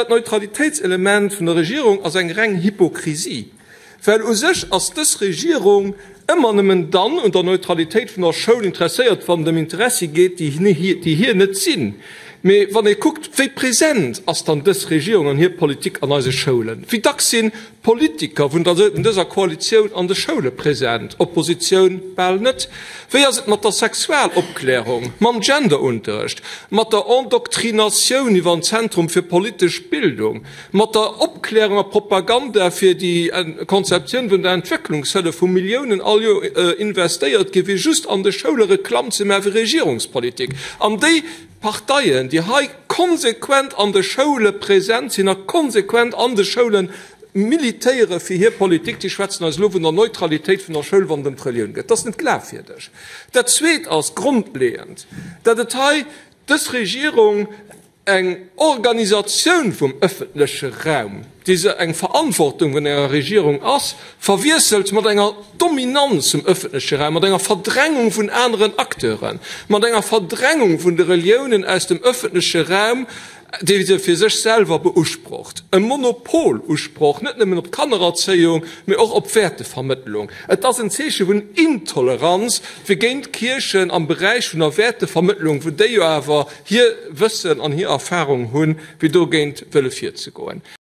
Dat Neutralitéitselement vun der Regierung ass eng reng Hypokrisie, well u sech ass dës Regierung ëmmer nëmmen dann un der Neutralitéit vun der Schoul interesséiert, wann et ëm Interessi geet, déi hir net sinn. Mee wann ee kuckt, wéi present ass dann dës Regierung an hir Politik an eise Schoulen, wéi dacks sinn Politiker vun dëser Koalitioun an de Schoule present, Oppositioun bal net. Wéi ass et mat der Sexualopklärung, mam Genderunterrecht, mat der Endoktrinatioun iwwer en Zentrum fir politesch Bildung, mat der Opklärung a Propaganda fir déi Konzeptioun vun der Entwécklungshëllef, wou Milliounen all Joer investéiert gi fir just an de Schoule Reklamm ze maache fir Regierungspolitik? An déi Parteien, déi hei konsequent an de Schoule present sinn a konsequent an de Schoule militéiere fir hir Politik, déi schwätzen eis elo vun der Neutralitéit vun der Schoul, wann et ëm d'Relioun geet. Dat ass net glafwierdeg. Dat Zweet ass grondleeënd, datt et hei dës Regierung eng Organisatioun vum ëffentleche Raum, déi se eng Verantwortung vun enger Regierung ass, verwiesselt mat enger Dominanz vum ëffentleche Raum, mat enger Verdrängung vun aneren Acteuren, mat enger Verdrängung vun de Reliounen aus dem ëffentleche Raum, déi se fir sech selwer beusprocht. E Monopol-Usproch, net nëmmen op d'Kannererzéiung, mee och op d'Wäertevermëttlung. Et ass en Zeeche vun Intoleranz, fir géint d'Kierchen am Beräich vun der Wäertevermëttlung, wou déi jo awer hir Wëssen an hir Erfahrung hunn, fir dogéint wëlle virzegoen.